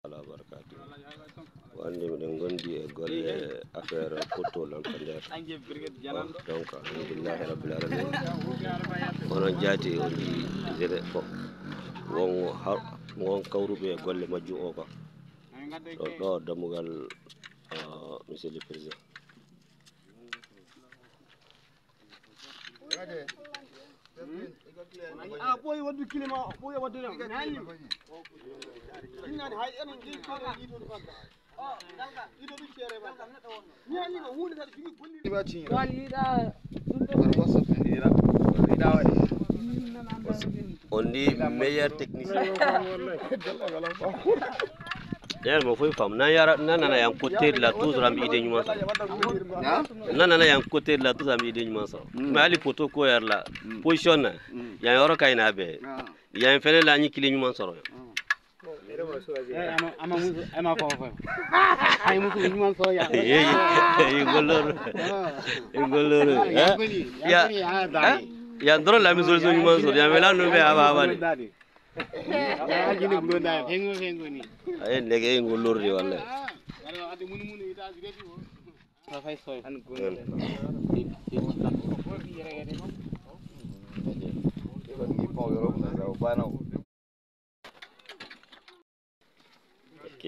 Ala barakatu wande miɗen gondi e golle affaire poteau lampadaire. Donc alhamdulillahi rabbil alamin, onon jaati on jii gene bon won won kawruɓe e golle majjum o quoi. Ɗon ɗo dammugal monsieur le président. A ɓooyi waddu climat o ɓooyi waddude innani hay enen jeyi ceere ɗiɗo fagga ɗiɗo ɗum ceere fagga mi anndima hunde saɗa jogii golli. On dit meilleur technicien. D'ailleurs, mo foyi faamu n'an yara n'an nana yan côté de la toujours an bɛ idée ɲuman sɔrɔ. N'an nana yan côté de la toujours an bɛ idée ɲuman sɔrɔ. Mais hali poteau ko yɛrɛ la position na yan yɔrɔ ka ɲi n'a bɛɛ ye. Yan fɛnɛ la an ye kile ɲuman sɔrɔ yan. Ya yan dɔrɔn la an bɛ solution ɲuman sɔrɔ yan fɛla ninnu bɛɛ a b'a de. A ye nɛgɛ in ko lori de walayi. Ok.